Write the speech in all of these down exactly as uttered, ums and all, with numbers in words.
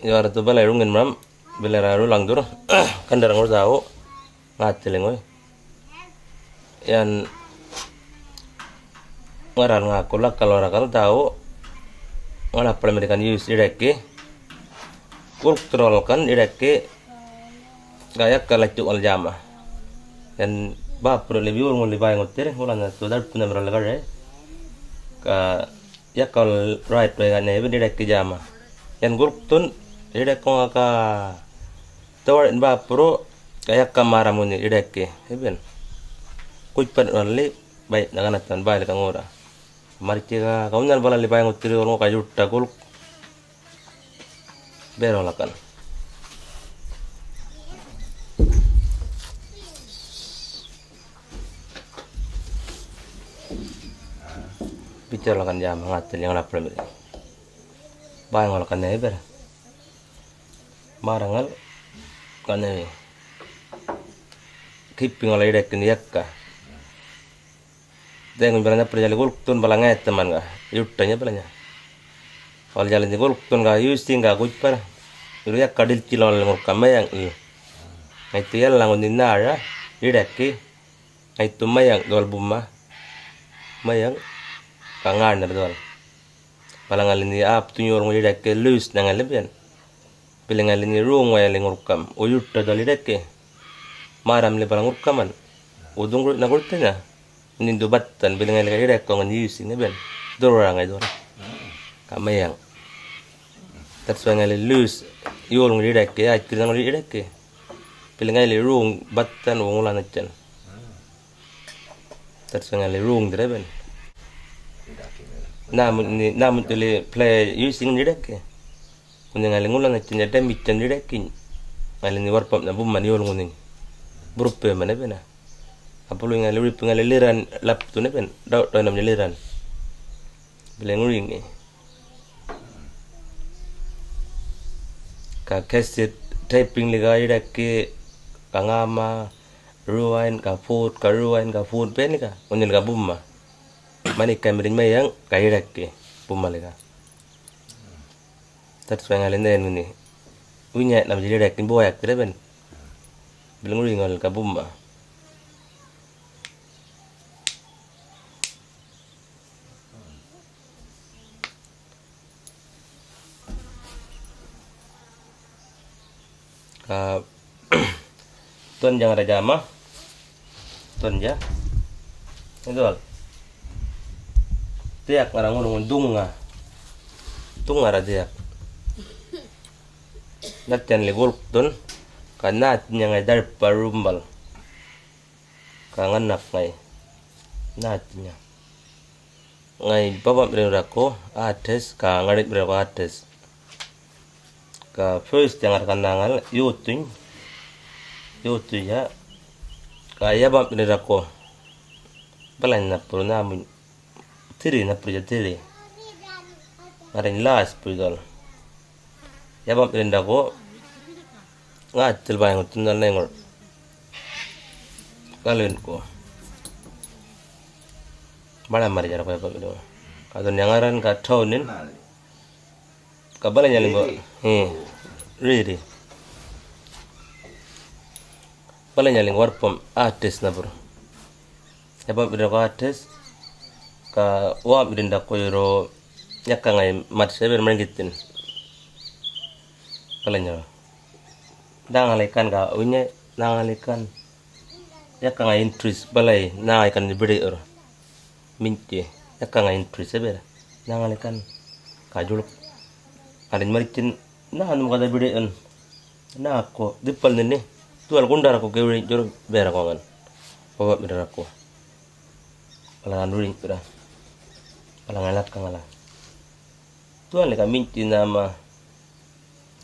Yuwar dhu balay ruŋin maram, bilira rulaŋdhurr, gandarrŋur dhäwu, ŋäthiliŋuy. Yan ŋarran ŋäku lakal warra gan dhäwu, ŋaḻapaḻmiri gan yus iḏaki, gulkthurr walal gan iḏaki, ga yaka latjuŋal djäma. Yan bäpurruli yolŋuli bäyŋuthirr, ŋula nhan dhu dharpthunhamirrali garay, ga yaka walal räythuway gan yabin iḏaki djäma. Yan gulkthun iḏakuŋa ga dhawarin bäpurru, ga yaka märram ŋunhi iḏaki, yabin. Gutjparr walali, bayna ganathan bäyli ga ŋurra. Marrtji ga, ga ŋunhal balali bäyŋuthirr yolŋu ga yuṯa gulk. Berralakan. Bitjarralakan djäma ŋäthil yan ŋaḻapaḻmiri. Bäyŋulakan nhayi berr. Märraŋal gan nhayi. Kipiŋala iḏakin yakka. Dhayŋuny bala nhaparra jali gulkthun bala ŋayathaman ga, yuṯanya balanya. Wal jali nhi gulkthun ga yusiŋ ga gutjparr, yurru yakka ḏiltjil walal ŋurrka mayaŋ'l. Ŋaythu yalalaŋ ŋunhi nhära, iḏaki, ŋaythu mayaŋ dhuwal buma, mayaŋ ga ŋärnharr dhuwal. Bala ŋali nhi apthuny yolŋu iḏaki luwisnha ŋali biyan. Bili ŋali nhi roŋ wayali ŋurrkam, u yuṯa dhuwal iḏaki. Märramli bala ŋurrkaman. U dhuŋguryu'na gurthanya. Nhindu bathan, bili ŋali ga iḏakuŋan yisiŋ biyan. Dhurrwaraŋay dhuwal. Ga mayaŋ. That's why ŋali luwis yolŋu iḏaki, yätjkirrnha ŋuli iḏaki. Bili ŋali roŋ bathan, u ŋula nhatjan. That's why ŋali roŋdhirra biyan. Namuny, namuny dhuli play yisiŋ iḏaki. Ŋunhi ŋali ŋula nhatjan ya damitjan iḏakiny. Ŋali nhi warrpamna buman yolŋunhiny. Burrupiyumana biyana. Ga buluny ŋali wiripi ŋali liran lapthuna biyan. Daw'daw'nham ya liran. Bili ŋuriŋi. Ga cassette typing-li ga iḏaki, ga ŋäma, rewind, ga forward, ga rewind, ga forward, biyan ga, ŋunhil ga buma. Manikammirriny mayaŋ, ga iḏaki, bumali ga. That's why ŋali nhayan ŋunhi. Winya'nham jil iḏakiny boyaktira biyan. Bili ŋuriŋ walal ga buma. Ga dhunja ŋarra djäma. Dhunja. Ŋunhi dhuwal. Dhiyak ŋarra ŋurruŋun dhuŋa. Dhuŋarra dhiyak. Nhatjanli gulkthun. Ga nhatjinya ŋayi dharpa rumbal. Ga ŋanak ŋayi. Nhatjinya. Ŋayi bambamirrimirrakku artist, ga ŋaritjmirrakku artist. Ga first-ya ŋarra gan nhäŋal yothuny, yothunya, ga yabammirrimirrakku. Balany nhapurr namuny dhirri, nhapurrnydja dhirri. Ŋarrany last purr dhuwal. Yabammirrimirrakku ŋäthil bäyŋu dhunhal ŋayŋur galwinku. Maṉamarrnydjarra bäyŋu. Ga dhunnya ŋarran ga tawnin. Ga balanya limgu, eh, riri. Balanya limgu warrpam artist nhapurr. Yabammirrimirrakku artist, ga wämmirrimirrakku yurru yaka ŋayi mat sabir marŋgithin. Balanya. Nhäŋalikan ga winyay, nhäŋalikan. Yaka ŋayi interest balay, nhäŋalikan biḏi'yurr. Miny'thi, yaka ŋayi interest sabir. Nhäŋalikan. Ga juluk. Ŋarrany marrtjin, nhänhum gatha biḏi'yun. Nhäku, dhipal nhini, dhuwal guṉḏarraku giwiriny'yurr biyarra guŋan. Wämmirrimirrakku. Bala gan wiriny'yurra. Bala ŋayi lakaŋala. Dhuwal lika miny'thi nhäma.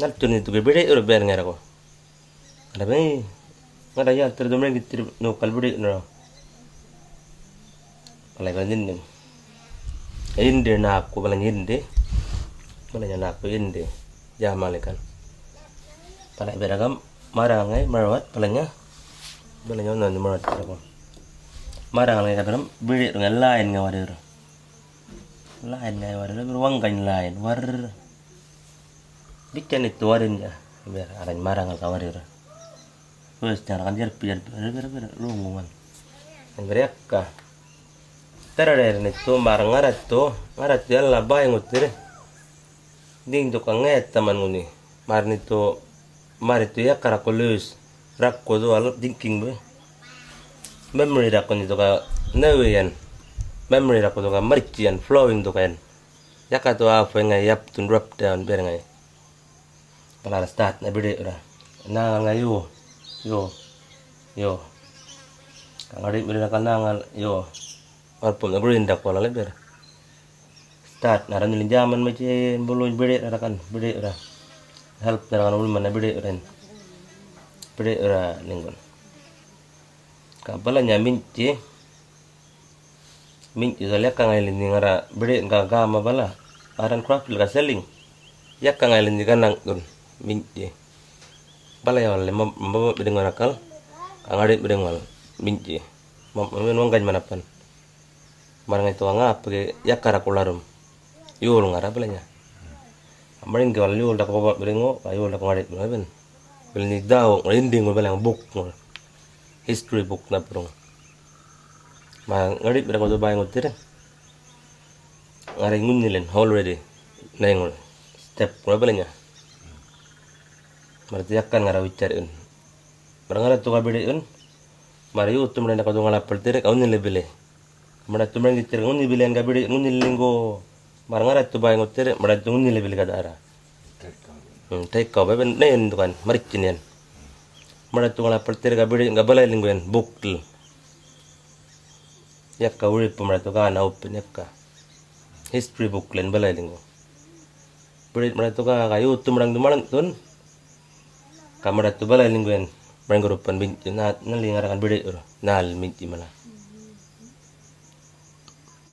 Ŋalthurr nhi dhuki biḏi'yurr biyan ŋayaraku. Ŋarra bäy, ŋarra yälthirr dhu marŋgithirr nhokal biḏi'yunaraw. Bala bala nhinnim. Yindi nhäku balanya yindi. Balanya nhäku yindi. Djämalikan. Bala biyarra gam märraŋal ŋayi marwat balanya. Balanya ŋunhi marwat biyarra gam. Märraŋal ŋayi ga biyarram biḏi'yurr ŋayi line ŋayi warriwurr. Line ŋayi warriwurr, waŋgany line, warr. Bitjana yathu warriny'tja, ber arany marraŋal ga warriny'yurra. Wes, ŋarra gan yarpi, yarpi, yarpi, yarpi, roŋŋu ŋal. Ber yakka. Dharraḏayyir yathu, märr ŋarrathu, ŋarrathu yalna bäyŋuthirr. Dhiŋ dhuka ŋayathaman ŋunhi. Märr yathu, märr yathu yakarraku lose, rakku dhuwal thinking bi. Memory rakku yathu ga nawi yan. Memory rakku yathu ga marrtji yan, flowing yathu ga yan. Yaka yathu affay ŋayi yapthun drop down ber ŋayi. Bala start na biḏi'yurra. Naŋal ŋayi yo, yo, yo. Ga ŋaḏi'mirra ga naŋal yo. Warpum na green dak wala ber. Start na ranil jaman majen buluny biḏi'yurra kan, biḏi'yurra. Help na rakan ulman na biḏi'yurra. Biḏi'yurra liŋgun. Ga balanya miny'tji. Miny'tji dhuwal yaka ŋayi ŋarra biḏi'yun ga gäma bala. Arran craftil ga selling. Yaka ŋayi ganaŋ'thun miny'tji. Bala ya wal mam-, mam-, mam-, bidiŋ ŋarra kal. Ga ŋaḏi'mirriŋ wal miny'tji. Mam-, mam-, waŋgany manapan. Märr ŋayi yathu ga ŋäpki yakarraku ḻarrum. Yol ŋarra balanya. Marŋgi wal yol dak baba' biriŋu, ga yol dak ŋaḏi'mirriŋu, bilin. Bilin dhäwuŋu, indiŋu balaŋ bukŋu. History book na birruŋu. Ma ŋaḏi'mirriŋu dhu bäyŋuthirr. Ŋarra ŋunhilin already. Naŋur. Step ŋu balanya. Märr yathu yakan ŋarra witjarr'yun. Märr ŋarra yathu ga biḏi'yun. Märr yuthu maṉḏany yaka dhuŋa ḻapalthirr, ga ŋunhili bili. Maṉḏany yathu maṉḏany gitthirr ŋunhi bili yan ga biḏi'yun ŋunhili liŋgu. Märr ŋarra yathu bäyŋuthirr, maṉḏany yathu ŋunhili bili ga dhärra. Hmm, take off, even nayan dhukan, marrtjin yan. Maṉḏany yathu dhuŋa ḻapalthirr ga biḏi'yun ga balay liŋgu yan, book-til. Yaka wiripu maṉḏany yathu gana open yaka. History book-len balay liŋgu. Biḏi'yun maṉḏany yathu ga, ga yuthu maṉḏany dhu maḻŋ'thun. Ga maṉḏany yathu balay liŋgu yan, maṉḏany gurrupan biny'tji, na, nali ŋarra gan biḏi'yurr, nal miny'tji mala.